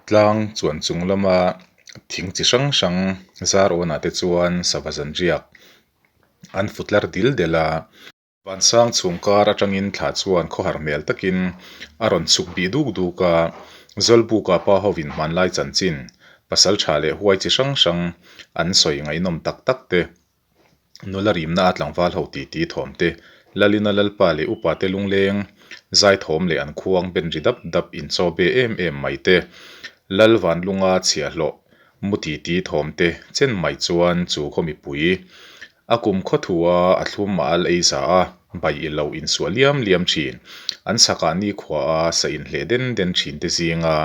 Tlang chuan chung lama thing chi hrang hrang zar awnah te chuan sava zanriak an fu tlar dil del a. Vansang chhung kar atangin thla chuan khawhar hmel takin a rawn chhuk bih duk duk a, Zawlbuka pa hovin hmanlai chanchin, pasal tha leh huai chi hrang hrang an sawi ngaihnawm tak tak te, nula rimna a tlangval ho titi thawm te, Lalina Lalpa leh upa te lungleng zai thawm leh an khuang ben ri dap dap inchaw be em em mai te, Lal Vanlunga chhiahhlawh mu titi thawm te chen mai chuan chu khaw mipui A kum khawthua a thlum a al ei za a, bai i lo insuah liam liam thin. An chhakah nikhua a sa inhleh den den thin te zinga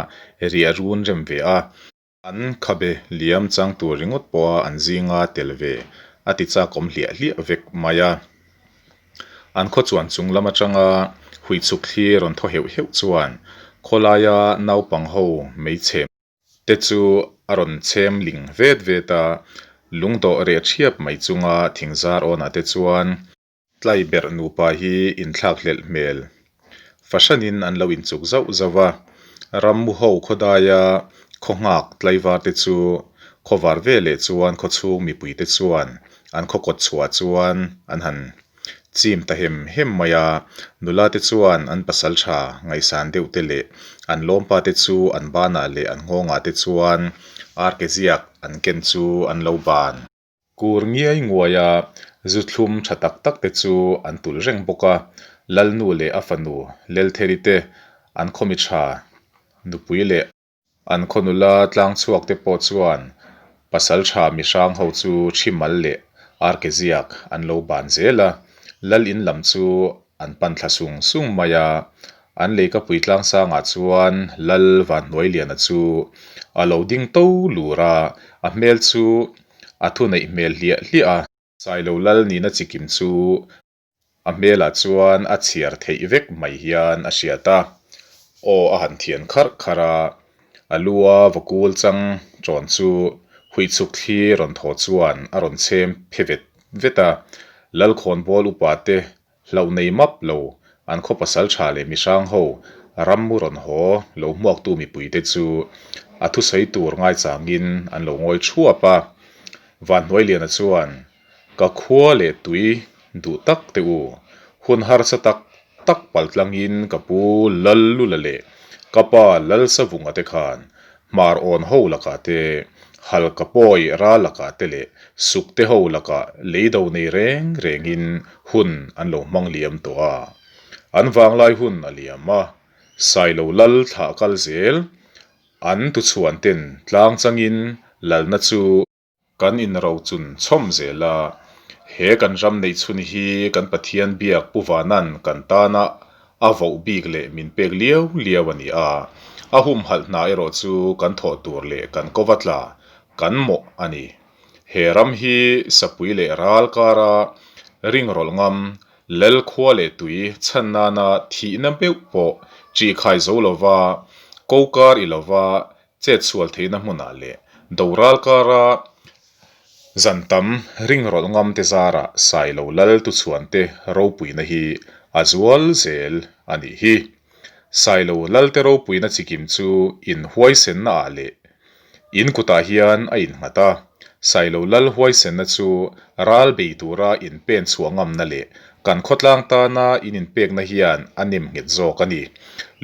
riah run rem ve a. An khabe liam chang tur ringawt pawha an zinga tel ve a ti chakawm hliah hliah vek mai a. An khaw chuan chung lam atanga huichhuk thli rawn thaw heuh heuh chuan khawlaia naupang ho hmeichhe te chu a rawn chhem ling vet vet a, lungdawh reh thiap mai chunga thingzar awnah te chuan tlai berh nupa hi inthlak hlelh hmel fahranin an lo inchuk zauh zauh a, rammu ho khawdaia khaw nghak tlaivar te chu khawvar veleh chuan khawchhung mipui te chuan an khaw kawt chhuah chuan an han Chim ta hem hem mai a, nula te chuan an pasal tha ngaihsan deuh te leh an lawmpa te chu an banah leh an nghawngah te chuan arke ziak an ken chu an lo ban. Kur ngiai nguai a, zu thlum tha tak tak te chu an tulh reng bawk a, Lalnu leh a fanu Leltheri te an khawmi tha nupui leh An khaw nula tlang chhuak te pawh chuan pasal tha mi hrang ho chu thi mal leh arke ziak an lo ban zel a, lal in lam chu an pan thla sung sung mai a. An leikapui tlang sangah chuan lal Vanhnuailiana chu a lo ding to lur a, a hmel chu a thuneih hmel hliah hliah a. Sailo lal nihna chikim chu A hmelah chuan a chhiar theih vek mai hian a hriat a, aw a han thian kharh kharh a, a lu a vakul chang ṭawn chu huihchhuk thli rawn thaw chuan a rawn chhem phe vet vet a, Lalkhawnbawl upa te hlauh nei map lo an khaw pasal ṭha leh mihrang ho rammu rawn haw lo hmuaktu mipuite chu a thusawi tur ngaichangin an lo ngawi ṭhuap a, Vanhnuailiana chuan Ka khua leh tui duh tak teh u, hun harsa tak tak pal tlangin ka pu Lallula leh ka pa Lalsavunga te khan hmar awn ho lakah te, halka pawi ral lakah te leh sukte ho lakah leido nei reng rengin hun an lo hmang liam tawh a. An vanglai hun a liam a, Sailo Lal thlah kal zel an tuchhuan ten tlang changin lalna chu Kan inrochun chhawm zel a, he kan ram neih chhun hi kan Pathian biak Pu Vanan kan tana a voh bik leh min pek liau liau a ni a, a humhalh hna erawh chu kan thawh tur leh kan kova tla kan mawh a ni. He ram hi sapui leh ral kara ringrawlh ngam, lel khua leh tui chhan nana thihna meuh pawh ṭihkhai zo lova ko kar i lova Chet sual theihna hmunah leh doral kara zan tam ringrawlh ngam te zarah Sailo lal tuchhuan te ropuina hi a zual zel a nih hi. Sailo lal te ropuina chikim chu in huaisenna ah leh in kutah hian a innghat a, Sailo lal huaisenna chu ral bei tura in pen chhuah ngamna leh Kan khawtlang tana in inpekna hian a nem nghet zawk a ni.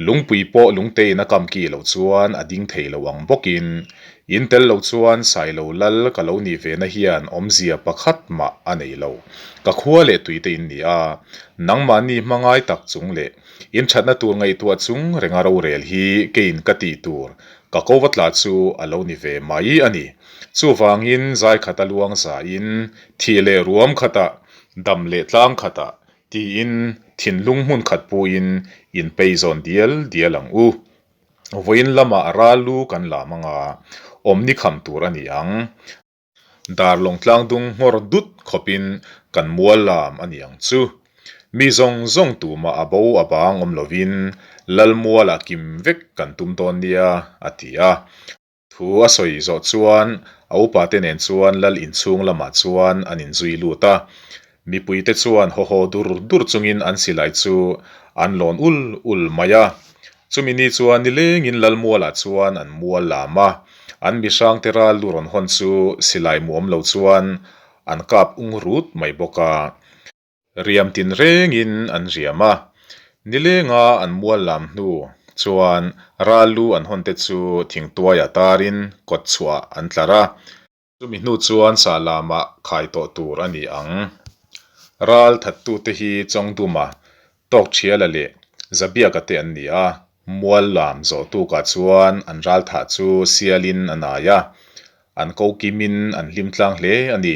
Lungpui pawh lungtein a kam ki loh chuan a ding thei lo ang bawkin, in tel lo chuan Sailo lal ka lo nih vena hian awmzia pakhat mah a nei lo. Ka khua leh tuite in ni a, nangmahni hmangai tak chung leh in thatna tur ngaihtuah chung renga rorel hi keiin ka tih tur ka ko va tla chu a lo ni ve mai a ni. Chuvangin zai khata luang zain thih leh ruam khatah Dam leh tlang khatah tiin thinlung hmun khat puin inpei zawn dial dial ang u. Vawiin lamah ral lu kan lam anga awm ni kham tur a ni ang. Darlawng tlang dung nghawr dut khawpin kan mual lam a ni ang chu. Mi zawng zawng tumah a bo a bang awm lovin Lalmualah kim vek kan tum dawn nia, a ti a. Thu a sawi zawh chuan a upate nen chuan lal inchhung lamah chuan an inzui lut a. Mipuite chuan haw haw dur dur chungin an silai chu an lawn ul ul mai a. Chumi ni chuan nilengin Lalmualah chuan an mual lam a, an mihrangte ral lu rawn hawn chu silai mu awm lo chuan an kap ung rut mai bawk a. Riam tin rengin an riam a, nilenga an mual lam hnu chuan ral lu an hawn te chu thingtuaia tarin kawt chhuah an tlar a. Chumi hnu chuan sa lamah khai tawh tur a ni ang. Ral thattute hi Chawngduma, Tawkthiala leh Zabiaka te an ni a, mual lam zawh tukah chuan an ral thah chu sialin a nai a, an ko kimin an hlim tlang hle a ni.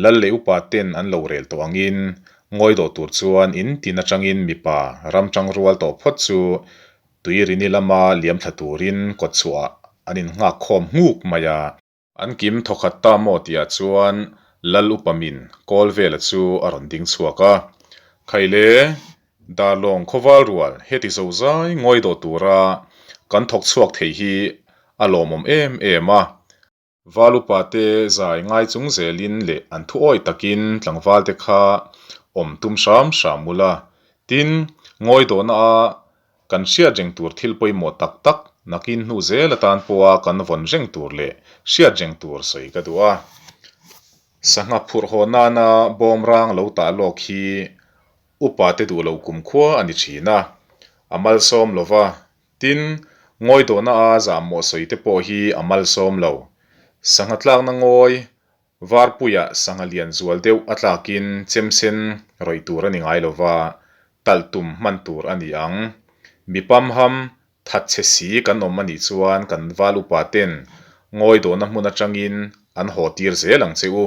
Lal leh upa ten an lo rel tawh angin ngawi dawh tur chuan in tin atangin mipa ram tang rual tawh phawt chu Tuirini lama liam thla turin kawtchhuah an innghak khawm nghuk mai a. An kim thawkhat ta maw tihah chuan Lal upa min kawl vela chu a rawn ding chhuak a. Khaile, Darlawng khawval rual heti zo zai ngawi dawh tura kan thawk chhuak thei hi a lawmawm em em a. Val upa te zai ngai chung zelin leh an thu awi takin tlangval te kha awm tum hram hram ula. Tin, ngawi dawhna a Kan hriat reng tur thil pawimawh tak tak nakin hnu zel atan pawha kan vawn reng tur leh hriat reng tur sawi ka duh a. Sangha phurh haw nana bawm rang lo tah lawk hi upa te duh lo kumkhua a ni thin a, a malsawm lo va, tin, ngawi dawhna a zahmawh sawi te pawh hi a malsawm lo. Sangha tlakna ngawi Varpuiah sangha lian zual deuh a tlakin chemsen rawih tur a ni ngai lo va, talh tum hman tur a ni ang. Mi pamham thatchhe si kan awm a nih chuan kan val upa ten ngawi dawhna hmun atangin an haw tir zel ang che u.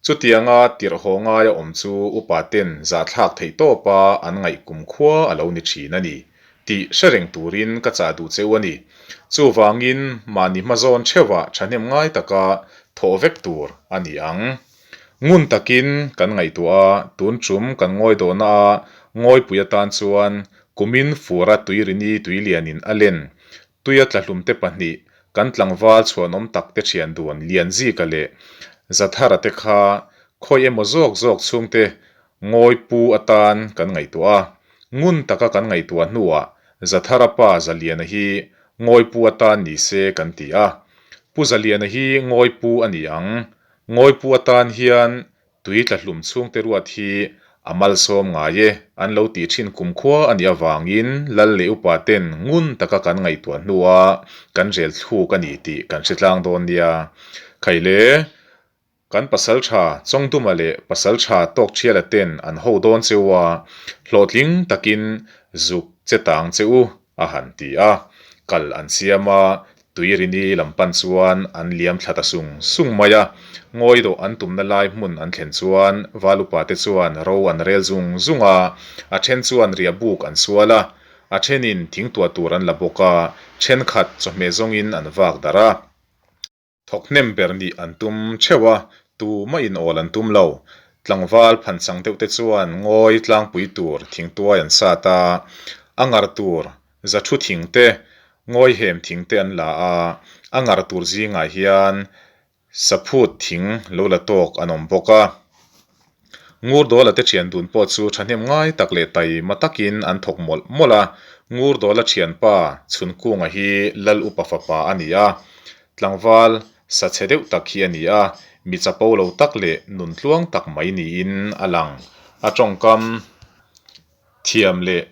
Chutianga tirh haw ngaia awm chu upa ten zahthlak theih tawpa an ngaih kumkhua a lo ni thin a ni. Tih hre reng turin ka chah duh che u a ni. Chuvangin mahni hmazawn theuhah thahnem ngai taka thawh vek tur a ni ang. Ngun takin kan ngaihtuah a, tun tum kan ngawi dawhna a ngawipui atan chuan kumin fura tuirini tuilianin a len tuia tlahlumte pahnih kan tlangval chhuanawm takte thian dun Lianzika leh Zathara te kha khawi emaw zawk zawk chhungte Ngawipu atan kan ngaihtuah a, ngun taka kan ngaihtuah hnuah Zathara pa Zaliana hi Ngawipu atan ni se kan ti a. Pu Zaliana hi Ngawipu a ni ang. Ngawipu atan hian tui tla hlum chhungte ruat hi a malsawm ngai e an lo tih thin kumkhua a nih avangin Lal leh upa ten ngun taka kan ngaihtuah hnua kan rel thluk a ni tih kan hre tlang dawn nia. Khaile. Kan pasaltha Chawngduma leh pasaltha Tawkthiala ten an ho dawn che u a, hlawhtling takin zuk che tang che u, a han ti a. Kal an siam a, Tuirini lam pan chuan an liam thla ta sung sung mai a. Ngawi dawh an tumna lai hmun an thlen chuan Valupa te chuan ro an rel zung zung a, a then chuan riah buk an sual a, a thenin thingtuah tur an la bawk a, thenkhat chawhmeh zawngin an vak darh a. Thawk hnem ber nih an tum theuh a, tumah in awl an tum lo. Tlangval phanchang deuh te chuan ngawi tlangpui tur thingtuai an sat a, a ngar tur zathu thing te, ngawi hem thing te an la a, a ngar tur zingah hian saphut thing lo la tawk an awm bawk a. Ngurdawla te thian dun pawh chu thahnem ngai tak leh taima takin an thawk mawlh mawlh a, Ngurdawla thianpa Chhunkunga hi Lal upa fapa a ni a, tlangval sa chhe deuh tak hi a ni a, mi chapo lo tak leh nun tluang tak mai niin a lang. A tawngkam thiam leh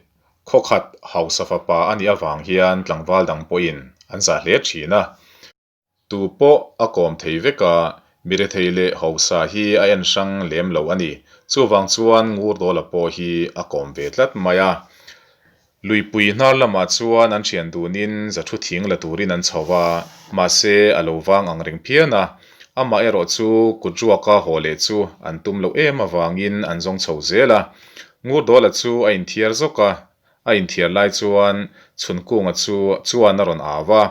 khawkhat hausa fapa a nih avang hian tlangval dang pawhin an zah hle thin a. Tu pawh a kawm thei vek a, mi rethei leh hausa hi a en hrang lem lo a ni. Chuvang chuan Ngurdawla pawh hi a kawm ve tlat mai a. Luipui hnar lamah chuan an thian dunin zathu thing la turin an chho va, mahse a lo vang ang reng phian a. Amah erawh chu kut ruaka haw leh chu an tum loh em avangin an zawng chho zel a. Ngurdawla chu a inthiar zawk a, A inthiar lai chuan Chhunkunga chu chuan a rawn au a,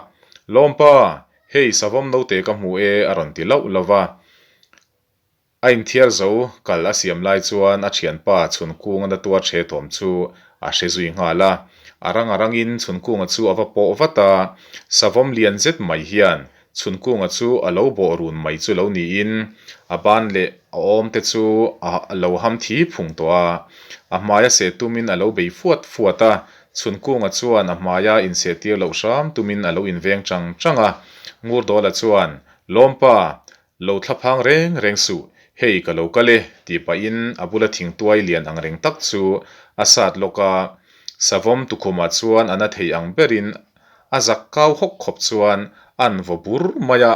Lawmpa, hei savawm note ka hmu e a rawn ti lauh lauh va. A inthiar zo kal a siam lai chuan a thianpa Chhunkunga na tuar the thawm chu a hre zui nghal a. A rang a rangin Chhunkunga chu a va pawh vat a, savawm lian zet mai hian Chhunkunga chu a lo bawh run mai chu lo niin a ban leh a awm te chu a lo ham thi phung tawh a, a hmaia seh tumin a lo bei fuat fuat a. Chhunkunga chuan a hmaia insehtir loh hram tumin a lo inveng chang chang a. Ngurdawla chuan, Lawmpa, lo thlaphang reng reng suh, hei ka lo kal e, tih pahin a bula thingtuai lian ang reng tak chu a sat lawk a. Savawm tukhumah chuan a na thei ang berin a zak kau hawk khawp chuan a'n vaw bur mai a.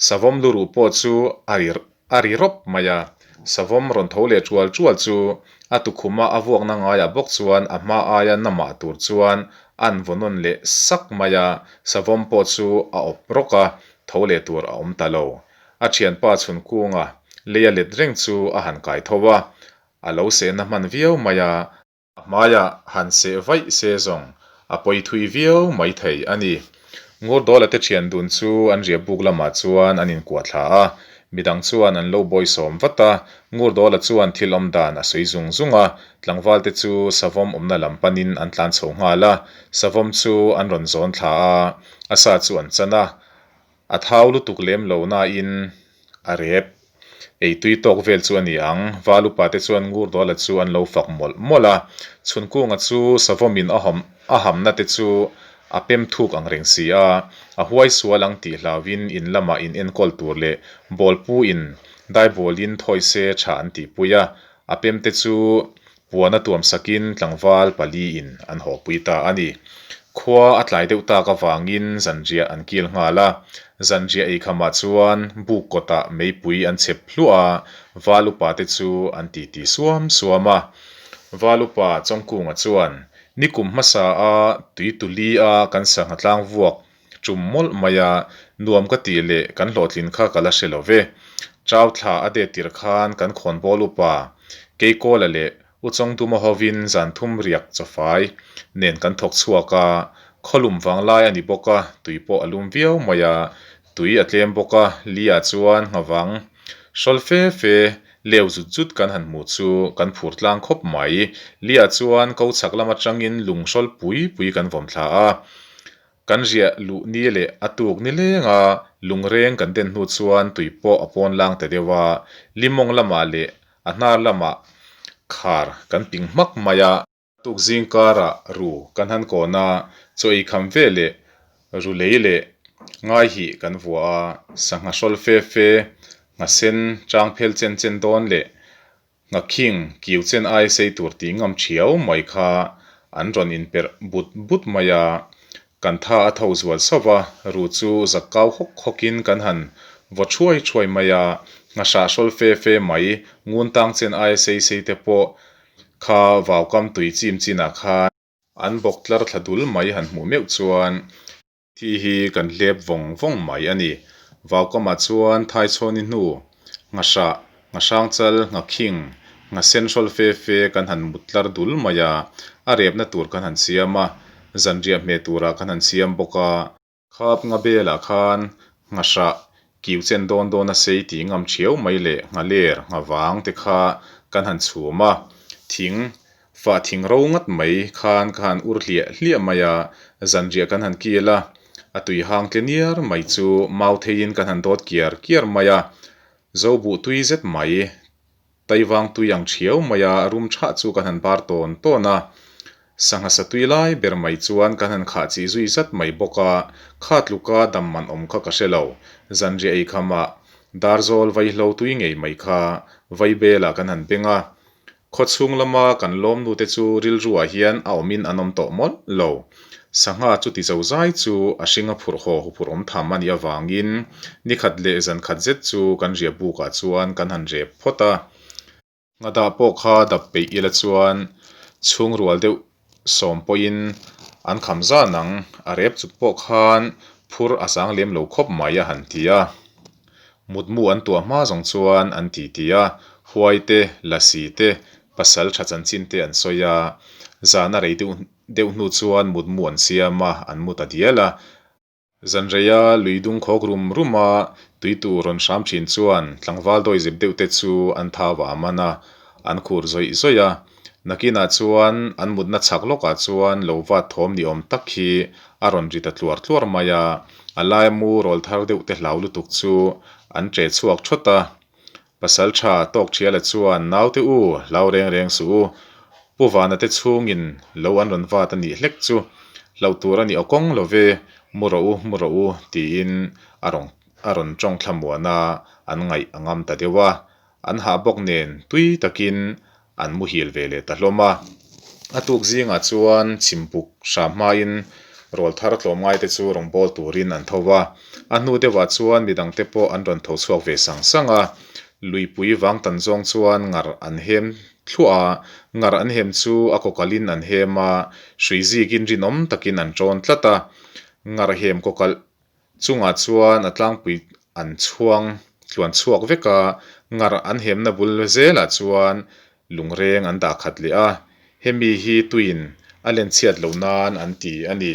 Savawm luruh pawh chu a ri A ri rawp mai a, savawm rawn tho leh ṭual ṭual chu a tukhuma a vuakna ngaiah bawk chuan a hma aia namah tur chuan a'n vaw nawn leh sak mai a, savawm pawh chu a awp rawk a, tho leh tur a awm ta lo. A ṭhianpa chhun kunga leia let reng chu a han kai tho a, a lo sehna hman viau mai a, A hmaiah han seh vaih se zawng a pawi thui viau mai thei a ni. Ngurdawla te thian dun chu an riah buk lamah chuan an inkuah thla a, midang chuan an lo bawisawm vat a, Ngurdawla chuan thil awm dan a sawi zung zung a, tlangval te chu savawm awmna lam panin an tlan chho nghal a, savawm chu an rawn zawn thla a, a sa chu an chan a, A thau lutuk lem lo nain a rep ei tui tawk vel chu a ni ang. Val upa te chuan Ngurdawla chu an lo fak mawlh mawlh a. Chhunkunga chu savawmin a hawm a hamna te chu a pem thuk ang reng si a. A huai sual ang tih hlauhin in lamah in enkawl tur leh bawlpu in daibawlin thawi se tha an tihpui a. A pem te chu Puan a tuam sakin tlangval paliin an hawpui ta a ni. Khua a tlai deuh tak avangin zanriah an kil nghal a. Zanriah eikhamah chuan buk kawtah meipui an chhep hluah a, val upa te chu an titi suam suam a. Val upa Chawngkunga chuan, Nikum hmasa a tui tuli a kan sangha tlang vuak tum mawlh mai a, nuam ka tih leh kan hlawhtlin kha ka la hre lo ve. Chau thla a det tir khan kan khawnbawl upa Keikawla leh U Chawngduma hovin zan thum riak chawfai nen kan thawk chhuak a, khawlum vanglai a ni bawk a, tui pawh a lum viau mai a, tui a tlem bawk a, Lia chuan nghavang hrawl fe fe leu zut zut kan han hmuh chu kan phur tlang khawp mai. Lia chuan ko chhak lam atangin lung hrawl pui pui kan vawm thla a, Kan riah luh ni leh a tuk ni leng a, lungreng kan den hnu chuan tui pawh a pawn lang ta deuh a, limawng lamah leh a hnar lamah khar kan ping hmak mai a. Tuk zing karah ru kan han kawn a, chaw ei kham ve leh ru lei leh ngai hi kan vuah a, sangha hrawl fe fe, nghasen chang phel chen chen dawn leh Nghakhing kiu chen ai sei tur tih ngam thiau mai kha an rawn inperh but but mai a, kan tha a tho zual sauh va, ru chu zak kau hawk hawkin kan han vaw thuai thuai mai a, nghahrah hrawl fe fe mai, ngun tang chen ai sei sei te pawh kha vaukam tui chim chinah khan an bawk tlar thla dul mai han hmuh meuh chuan. Thi hi kan hlep vawng vawng mai a ni. Vaukamah chuan Thaichhawni hnu, nghahrah, nghahrangchal, nghakhing, nghasen hrawl fe fe kan han mut tlar dul mai a, a repna tur kan han siam a, zanriah hmeh turah kan han siam bawk a. Khap ngabelah khan nghahrah kiu chen dawn dawn a sei tih ngam thiau mai leh nghaler, nghavang te kha kan han chhum a, thing Fah thing ro ngat mai khan ka han ur hliah hliah mai a, zanriah kan han kil a, a tui hang tle niar mai chu mau theiin kan han dawt kiar kiar mai a, zo buh tui zet mai, taivang tui ang thiau mai a rum thah chu kan han bar tawn tawn a, sangha sa tui lai ber mai chuan kan han khah chih zui zat mai bawk a, kha tluka dam man awm kha ka hre lo, zanriah eikham ah darzawl vaihlo tui ngei mai kha vaibelah kan han beng a, Khaw chhung lama kan lawm nute chu rilruah hian a awmin an awm tawh mawlh lo. Sangha chuti zo zai chu a hringa phurh haw huphurh awm tham a nih avangin ni khat leh zan khat zet chu kan riah bukah chuan kan han rep phawt a. Nghadah pawh kha dap peih ila chuan chhungrual deuh Sawm pawhin an kham zan ang, a rep chuk pawh khan phur a sang lem lo khawp mai a han ti a. Mutmu an tuah hma zawng chuan an ti ti a, huai te, lasi te, pasal tha chanchin te an sawi a. Zan a rei deuh deuh hnu chuan mutmu an siam a, an mu ta dial a. Zanreia lui dung khawk rum rum a, tui tur rawn hram thin chuan tlangval dawi zep deuh te chu an thau a man a, an khur zawih zawih a. Nakinah chuan an mutna chhak lawkah chuan lo vat thawm ni awm tak hi a rawn ri ta tluar tluar mai a, a laimu rawl thar deuh te hlau lutuk chu an che chhuak thawt a. Pasal tha tawk thiala chuan, Naute u, hlau reng reng suh u. Pu Vana te chhungin lo an rawn vat a nih hlek chu hlauh tur a ni awkawng lo ve, mu rawh u, mu rawh u tiin a rawn a rawn tawng thlamuan a, an ngaih a ngam ta deuh a. An hah bawk nen tui takin an muhil ve leh ta hlawm a. A tuk zingah chuan chhimbuk hram hmain rawl thar tlawmngai te chu rawn bawl turin an tho a. A hnu deuhah chuan midangte pawh an rawn tho chhuak ve sang sang a. Luipui vang tan zawng chuan ngar an hem thluah a, ngar an hem chu a kawkalhin an hem a, hrui zikin rinawm takin an tawn tlat a. Ngar hem kawkalh Chungah chuan a tlangpui an chhuang tluan chhuak vek a, ngar an hemna bul zelah chuan lungreng an dah khat leh a, hemi hi tuiin a len chhiat loh nan an ti a ni.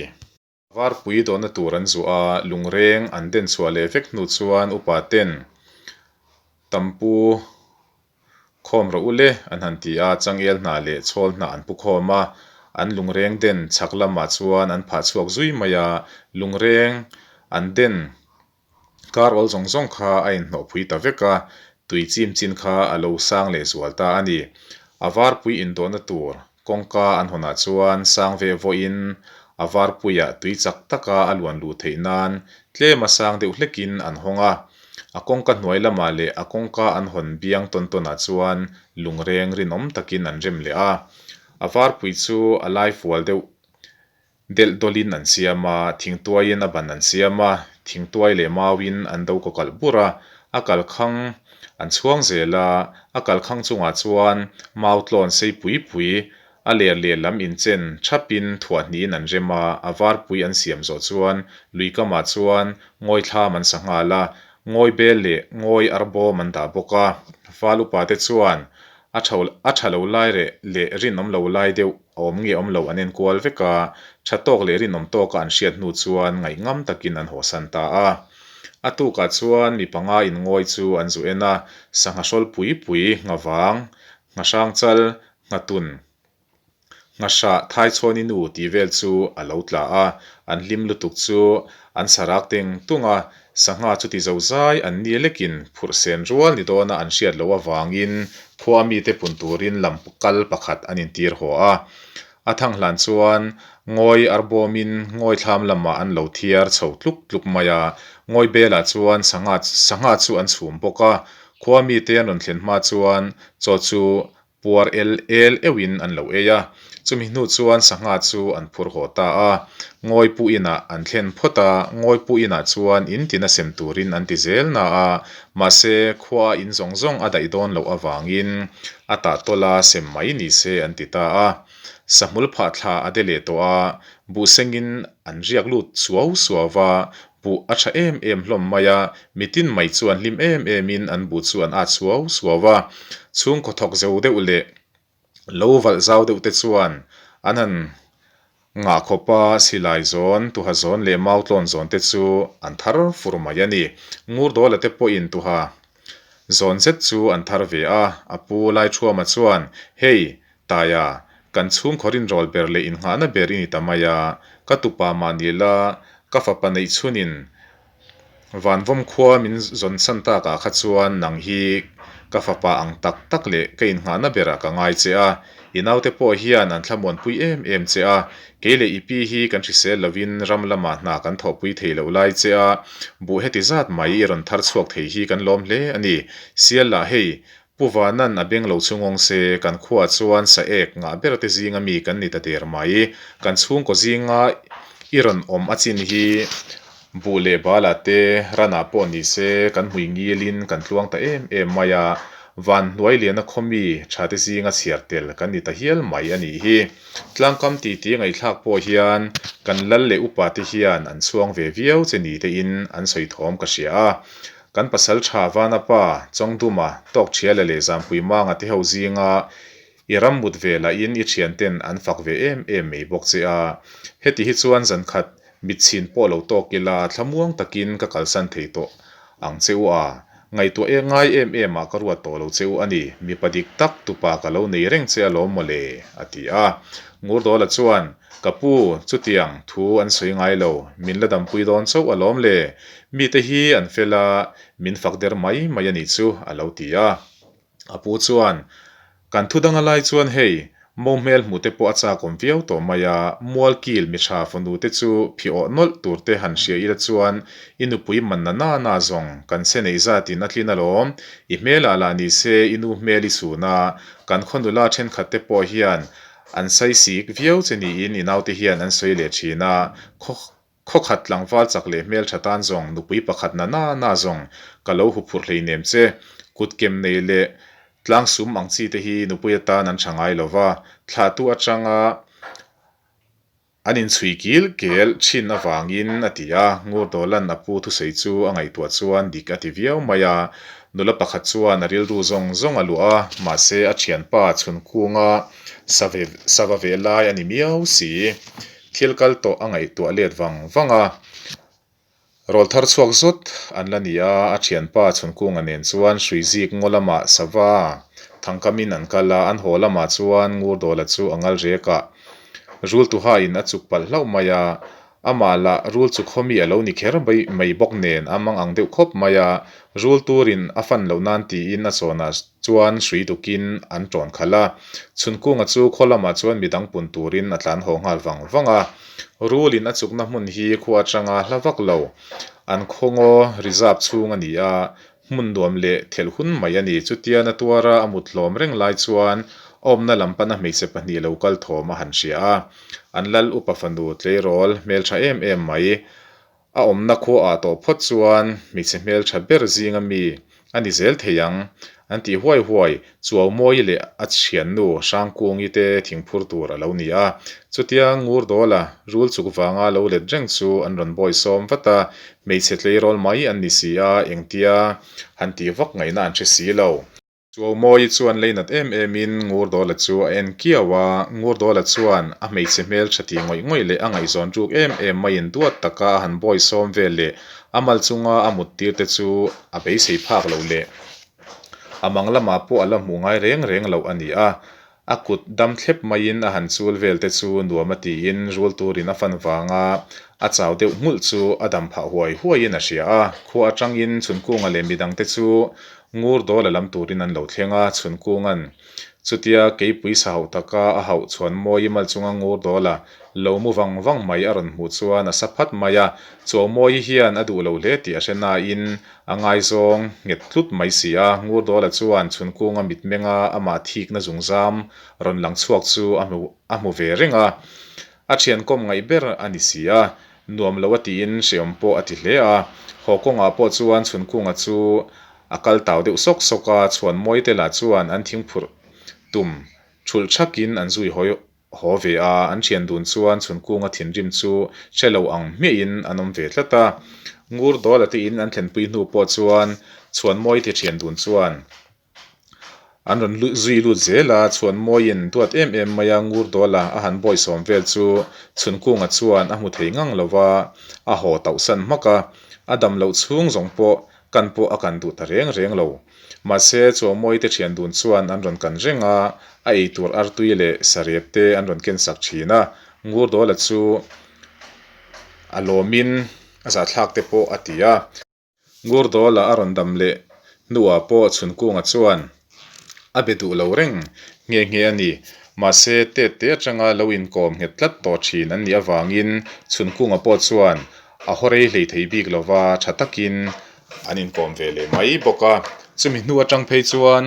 Varpui dawhna tur an zuah a, lungreng an den chhuah leh vek hnu chuan upa ten tampu Khawm rawh u le, an han ti a, changel hnah leh chhawl hnah an pu khawm a, an lungreng den chhak lamah chuan an phah chhuak zui mai a, lungreng an den kar awl zawng zawng kha a inhnawhpui ta vek a, tui chim chin kha a lo sang leh zual ta a ni. A varpui indawhna tur kawngka an hawnah chuan sang ve vawiin a varpuiah tui chak taka a luan luh theih nan tlema sang deuh hlekin an hawng a. A kawngka hnuai lamah leh a kawngka an hawn biang tawn tawnah chuan lungreng rinawm takin an rem leh a. A varpui chu a lai fual deuh delh dawlin an siam a, thingtuaiin a ban an siam a, thingtuai leh mauin an do kaw kalh bur a, a kalkhang an chhuang zel a, a kalkhang chungah chuan mau tlawn sei pui pui A ler lehlam inchen thapin thuahhnihin an rem a, a varpui an siam zawh chuan lui kamah chuan ngawi thlam an sa nghal a, ngawi bel leh ngawi arbawm an dah bawk a. Fal upa te chuan a tho a tha lo lai reh leh rinawm lo lai deuh a awm nge awm lo an enkual vek a, tha tawk leh rinawm tawka an hriat hnu chuan ngaihngam takin an hawsan ta a. A tukah chuan mi panga in ngawi chu an zu en a, sangha hrawl pui pui, nghavang, nghahrangchal, Nghatun, Nghahrah Thaichhawni nu tih vel chu a lo tla a, an hlim lutuk chu an sarak teng tung a, sangha chuti zo zai an ni lekin phurh sen rual ni dawna an hriat loh avangin khua mite pun turin lam kal pakhat an intir haw a. A thang hlan chuan ngawi arbawmin ngawi thlam lamah an lo thiar chho tluk tluk mai a, ngawi belah chuan sangha sangha chu an chhum bawk a, khua mite an rawn thlen hma chuan chaw chu Puar el el euhin an lo ei a, chumi hnu chuan sangha chu an phur haw ta a. Ngawi pu inah an thlen phawt a, ngawi pu inah chuan in tina sem turin an ti zel na a, mahse khua in zawng zawng a daih dawn loh avangin a tah tawla sem mai ni se an ti ta a. Sahmul phah thla a de leh tawh a, buhsengin an riak lut suau suau va, Buh a tha em em hlawm mai a, mitin mai chuan hlim em emin an buh chu an at suau suau a. Chhungkaw thawk zo deuh leh lo valh zau deuh te chuan an han ngah khawp a, silai zawn, tuha zawn leh mau tlawn zawn te chu an thar fur mai a ni. Ngurdawla te pawhin tuha zawn zet chu an thar ve a, a pu Laithuama chuan, Hei, Taia, kan chhungkaw rinrawl ber leh innghahna ber i ni ta mai a, ka tupa mah ni la, ka fapa neih chhunin Vanvawm khua min zawn san takah kha chuan nang hi ka fapa ang tak tak leh ka innghahna berah ka ngai che a, i naute pawh hian an thlamuanpui em em che a, kei leh i pi hi kan hrisel lovin ram lamah hna kan thawhpui thei loh lai che a, buh heti zat mai i rawn thar chhuak thei hi kan lawm hle a ni. Sial lah hei, Pu Vanan a beng lo chu ngawng se, kan khuaah chuan sa ek ngah ber te zinga mi kan ni ta der mai. Kan chhungkaw zinga i rawn awm a chin hi buh leh balah te ranah pawh ni se kan hmui ngilin kan tluang ta em em mai a, van hnuai liana khaw mi tha te zinga chhiar tel kan ni ta hial mai a nih hi. Tlangkam titi ngaihthlak pawh hian kan lal leh upa te hian an chhuang ve viau che ni tein an sawi thawm ka hria a. Kan pasal tha Vana pa, Chawngduma, Tawkthiala leh Zampui Manga te ho zinga i ram mut ve lahin i thianten an fak ve em em mai bawk che a. Heti hi chuan zankhat mitchhin pawh lo tawk ila thlamuang takin ka kalsan thei tawh ang che u a. Ngaihtuah e ngai em em ah ka ruat tawh lo che u a ni, mipa dik tak tupa ka lo nei reng che alawm mawle, a ti a. Ngurdawla chuan, Ka pu, chutiang thu an sawi ngai lo, min la dampui dawn chauh alawm le, mite hi an fel a, min fak der mai mai a nih chu, a lo ti a. A pu chuan, Kan thu dang a lai chuan hei, Mo hmel hmuh te pawh a chak awm viau tawh mai a, Mualkil mi tha fanu te chu phi awh nawlh tur te han hria ila chuan i nupui man na na na zawng kan se neih zatin a tlin alawm, i hmelah lah ni se i nu hmel i chhun a, kan khaw nula thenkhat te pawh hian an saisik viau che niin i naute hian an sawi leh thin a, khaw Khawkhat tlangval chak leh hmeltha tan zawng nupui pakhat na na na zawng ka lo huphurh hleinem che. Kut kem nei leh tlangsum ang chi te hi nupui atan an tha ngai lo va, thlahtu atanga an inchhui kil kel thin avangin a ti a. Ngurdawlan a pu thusawi chu a ngaihtuah chuan dik a ti viau mai a. Nula pakhat chuan a rilru zawng zawng a luah a, mahse a thianpa chhunkunga sava ve lai a ni miau si. Thil kal tawh a ngaihtuah let vang vang a, rawl thar chhuak zawt an la ni a, a thianpa Chhunkunga nen chuan Hruizik ngaw lamah sava thangkamin an kal a, an haw lamah chuan Ngurdawla chu a ngal rek a, rul tuhain a chuk palh hlauh mai a, amah lah rul chu khawmi a lo ni kher mai bawk nen a mang ang deuh khawp mai a, rul turin a fan loh nan tiin a chawnah chuan hrui dukin an tawn khalh a. Chhunkunga chu khaw lamah chuan midang pun turin a tlan haw nghal vang vang a. Rulin a chukna hmun hi khua atanga hla vak lo. An khaw ngaw reserve chhung a ni a, hmun nuam leh thelh hun mai a ni. Chutia na tuara a mut hlawm reng lai chuan a awmna lam pana hmeichhe pahnih lo kal thawm a han hria a. An lal upa fanu tleirawl hmeltha em em mai. A awmna khua ah tawh phawt chuan hmeichhe hmeltha ber zinga mi a ni zel thei ang, an tih huai huai. Chuaumawi leh a thiannu Hrangkungi te thingphur tur a lo ni a. Chutia Ngurdawla rul chuk vanga lo let reng chu an rawn bawi sawm vat a, hmeichhe tleirawl mai an ni si a, engtia han tih vak ngaihna an hre si lo. Chuaumawi chuan leinat em emin Ngurdawla chu a en kiau a, Ngurdawla chuan a hmeichhe hmel tha ti ngawih ngawih leh a ngaihzawn ruk em em maiin duat taka a han bawi sawm vel leh a mal chunga a mut tir te chu a beisei phak loh leh a mang lamah pawh a la hmuh ngai reng reng loh a ni a. A kut dam thlep maiin a han chul vel te chu nuam a tiin rul turin a fan vanga a chau deuh nghulh chu a dam phah huai huaiin a hria a. Khua atangin Chhunkunga leh midangte chu ngur dawl a lam turin an lo thleng a, Chhunkunga'n chutia keipui sa hauh taka a hauh chhuan mawi mal chunga ngur dawl a lo mu vang vang mai a rawn hmuh chuan a sa phat mai a. Chuaumawi hian a duh lo hle tih a hre nain A ngaizawng nghet tlut mai si a, Ngurdawla chuan Chhunkunga mitmenga amah thikna zungzam rawn lang chhuak chu a hmu a hmu ve reng a. A thiankawm ngaih ber a ni si a, nuam lo a tiin hreawm pawh a ti hle a. Haw kawngah pawh chuan Chhunkunga chu a kal tau deuh sawk sawk a, Chhuanmawite lah chuan an thingphurh tum thulh thakin an zui hawi haw ve a, an thian dun chuan Chhunkunga thinrim chu hre lo ang hmiahin an awm ve tlat a. Ngur Dawla te in an thlenpui hnu pawh chuan Chhuanmawi te thian dun chuan an rawn zui lut zel a, Chhuanmawiin duat em em mai a Ngur Dawla a han bawisawm vel chu Chhunkunga chuan a hmu thei ngang lo va, a haw tauhsan hmak a, a dam loh chhung zawng pawh kan pawh a kan duh ta reng reng lo. Mahse, Chuaumawi te thian dun chuan an rawn kan reng a, a ei tur artui leh sarep te an rawn ken sak thin a, Ngurdawla chu a lawmin a zahthlak te pawh a ti a. Ngurdawla a rawn dam leh hnuah pawh Chhunkunga chuan a be duh lo reng nghe nghe a ni. Mahse, tet te atanga lo inkawm nghet tlat tawh thin an nih avangin Chhunkunga pawh chuan a haw rei hlei thei bik lova tha takin an inkawm ve leh mai bawk a. Chumi hnu atang phei chuan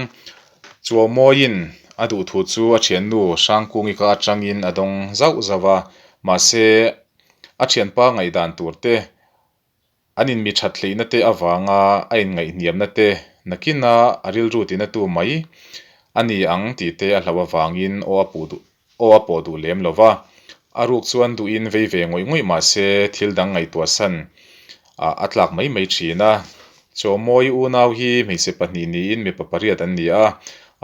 Chuaumawiin a duh thu chu a thiannu Hrangkungi ka atangin a dawng zauh zauh a, mahse a thianpa ngaihdan tur te, an inmi that hleihna te avanga a inngaihhniamna te nakina a rilru tinatu mai a ni ang tih te a hlauh avangin aw a puh duh Aw a pawh duh lem lo va, a ruk chuan duhin vei ve ngawih ngawih mah se thil dang ngaihtuah san ah a tlak mai mai thin a. Chawmawi unau hi hmeichhe pahnih niin mipa pariat an ni a,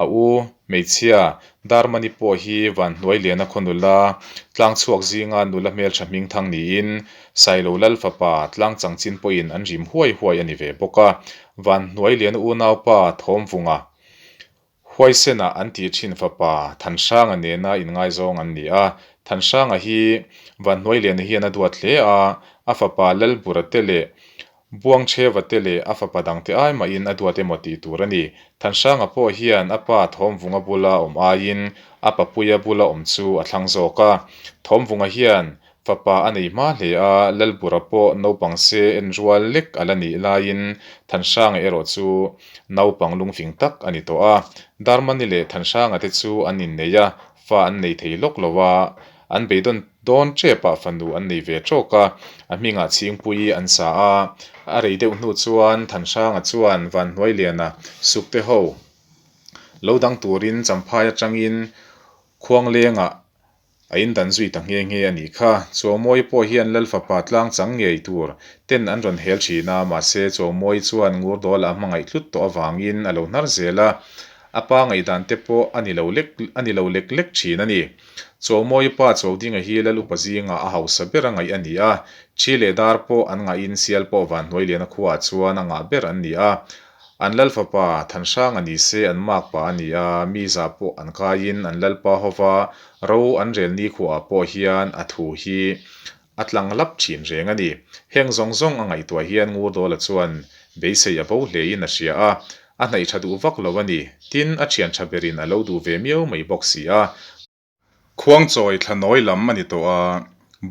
a u hmeichhia Darmani pawh hi Vanhnuailiana khaw nula tlang chhuak zinga nula hmeltha hming thang niin Sailo Lal fapa tlang changchin pawhin an rim huai huai a ni ve bawk a. Vanhnuailiana unaupa Thawmvunga Huaisena an tih thin fapa Thanhranga nena inngaizawng an ni a. Thanhranga hi Vanhnuailiana hian a duat hle a, a fapa Lalbura te leh Buangchheva te leh a fapa dangte ai mahin a duat emaw tih tur a ni. Thanhranga pawh hian a pa Thawmvunga bula awm aiin a papuia bula awm chu a thlang zawk a. Thawmvunga hian fapa a nei hma hle a, Lalbura pawh naupang se en rual lek a la nih laiin Thanhranga erawh chu naupang lungfing tak a ni tawh a. Darmani leh Thanhranga te chu an innei a, fa an nei thei lawk lo a, an beidawn dawn tepah fanu an nei ve tawk a, a hmingah Chhingpuii an sa a. A rei deuh hnu chuan Thanhranga chuan Vanhnuailiana sukte ho lo dang turin Champhai atangin Khuanglengah a indan zui ta nghe nghe a nih kha. Chawmawi pawh hian Lal fapa tlang chang ngei tur ten an rawn hel thin a, mahse Chawmawi chuan Ngurdawla a hmangaih tlut tawh avangin a lo hnar zel a, a pa ngaihdan te pawh a ni lo lek a ni lo lek lek thin a ni. Chawmawi pa Chawdinga hi Lal upa zingah a hausa ber a ngaih a ni a, thi leh dar pawh an ngahin sial pawh Vanhnuailiana khuaah chuan a ngah ber an ni a. An lal fapa Thanhranga ni se an mak pa a ni a, mi zah pawh an kaiin an lalpa hova ro an rel nikhuaah pawh hian a thu hi a tlang lap thin reng a ni. Heng zawng zawng a ngaihtuah hian Ngurdawla chuan beisei a bo hlein a hria a, a hnaih tha duh vak lo a ni. Tin, a thian tha berin a lo duh ve miau mai bawk si a. Khuangchawi thlanawi lam a ni tawh a,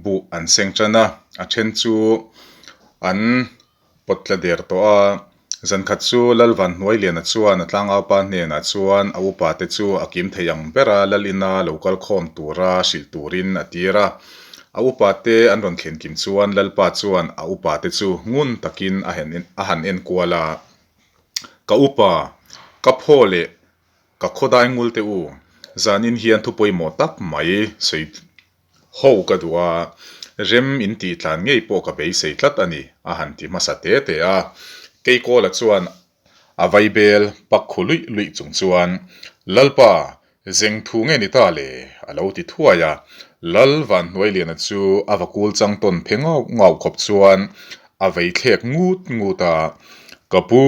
buh an seng tan a, a then chu an pawt tla der tawh a. Zankhat chu Lalvanhnuailiana chuan a tlangaupa hnenah chuan a upa te chu a kim thei ang ber a, Lal ina lo kal khawm tura hrilh turin a tir a. A upa te an rawn thlen kim chuan Lalpa chuan a upa te chu ngun takin a han enkual a, Ka upa, ka phaw leh Ka khawdai ngul teh u, zanin hian thu pawimawh tak mai sawi ho ka duh a, rem in tih tlan ngei pawh ka beisei tlat a ni, a han ti hmasa te te a. Keikawla chuan a vaibel pak khu luih luih chung chuan, Lalpa, zeng thu nge ni ta le? a lo ti thuai a. Lal Vanhnuailiana chu a vakul chang tawn phe ngau ngau khawp chuan a vei thlek ngut ngut a, Ka pu,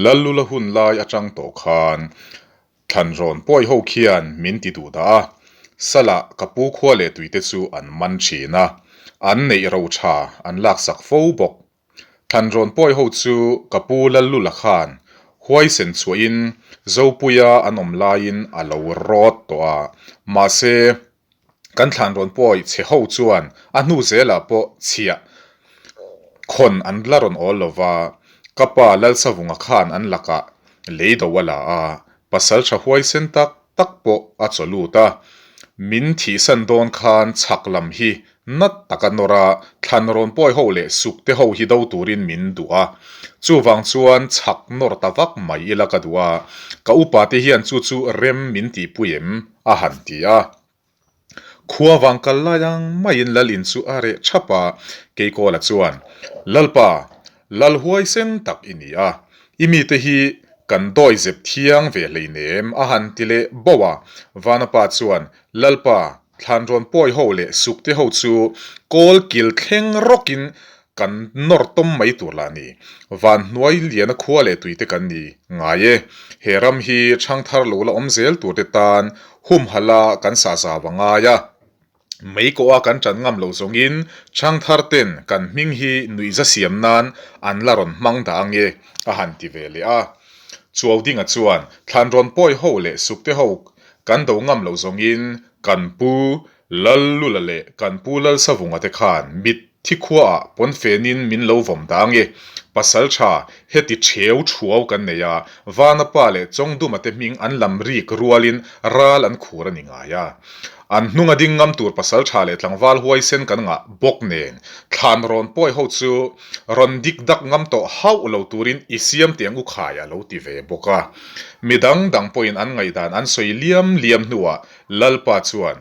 Lallula hun lai atang tawh khan thlanrawn pawi ho khian min ti duh dah a, Salah ka pu khua leh tuite chu an man thin a, an neih ro tha an laksak fo bawk. Thlanrawn pawi ho chu ka pu Lallula khan huaisen chhuahin Zopuia an awm laiin a lo rawt tawh a, mahse, Kan thlanrawn pawi chhe ho chuan a hnu zelah pawh chhiah khawn an la rawn awl lo va, ka pa Lalsavunga khan an lakah lei do a la a, pasal tha huaisen tak tak pawh a chaw lut a, min thihsan dawn khan chhak lam hi nat taka nawr a, thlanrawn pawi ho leh sukte ho hi do turin min duh a, chuvang chuan chhak nawr ta vak mai ila ka duh a, ka upa te hian chu chu rem min tihpui em? A han ti a. Khua vang kal lai ang maiin Lal in chu a reh thap a, Keikawla chuan, Lalpa, Lal huaisen tak i ni a, i mite hi kan dawi zep thiang ve hleinem a han ti leh bauh a. Vanapa chuan, Lalpa, Thlanrawn pawi ho leh sukte ho chu kawl kil thleng rawkin kan nawr tawm mai tur lah ni. Van hnuai liana khua leh tuite kan ni ngai e. He ram hi thangthar lo la awm zel turte tan humhala kan sah zau a ngai a. Mei kawh a kan ṭan ngam lo zawngin thangthar ten kan hming hi nuihza siam nan an la rawn hmang dah ange a han ti ve leh a. Chuaudinga chuan thlanrawn pawi ho leh sukte ho kan do ngam lo zawngin Kan pu Lallula leh kan pu Lalsavunga te khan mit thi khuaah pawnfenin min lo vawm dah ange. Pasal tha heti theu thuau kan nei a, Vana pa leh Chawngduma te hming an lam rik rualin ral an khur a ni ngai a. An hnunga ding ngam tur pasal tha leh tlangval huaisen kan ngah bawk nen thlan rawn pawi ho chu rawn dik dak ngam tawh hauh lo turin i siam teh ang u khai a lo ti ve bawk a. Midang dang pawhin an ngaihdan an sawi liam liam hnuah Lalpa chuan,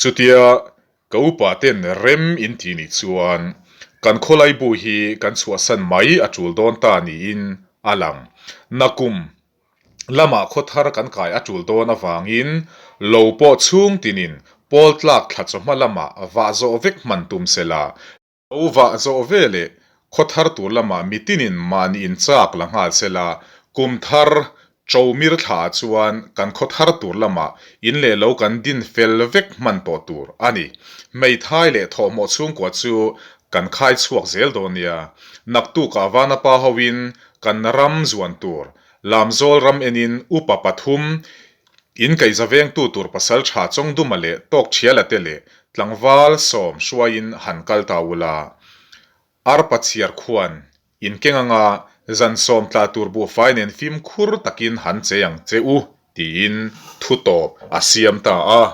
Chutia ka upa ten rem in ti nih chuan kan khawlai bu hi kan chhuahsan mai a tul dawn ta niin a lang. Nakum lamah khawthar kan kai a tul dawn avangin lo pawh chhung tinin pawl tlak thla chawhma lamah vah zawh vek hman tum sela, Lo vah zawh ve leh khaw thar tur lamah mitinin mahni inchak la nghal se la, kum thar Chomir thlaah chuan kan khaw thar tur lamah in leh lo kan din fel vek hman tawh tur a ni. Hmeithai leh thawhmawh chhungkua chu Kan khai chhuak zel dawn nia. Naktukah Vanapa hoin kan ram zuan tur Lamzawl ram enin upa pathum in kaihza vengtu tur pasal tha Chawngduma leh Tawkthiala te leh tlangval sawm hruaiin han kal ta ula. Arpa chhiar khuan in keng anga zan sawm tla tur buhfai nen fimkhur takin han chei ang che u tiin thu tawp a siam ta a.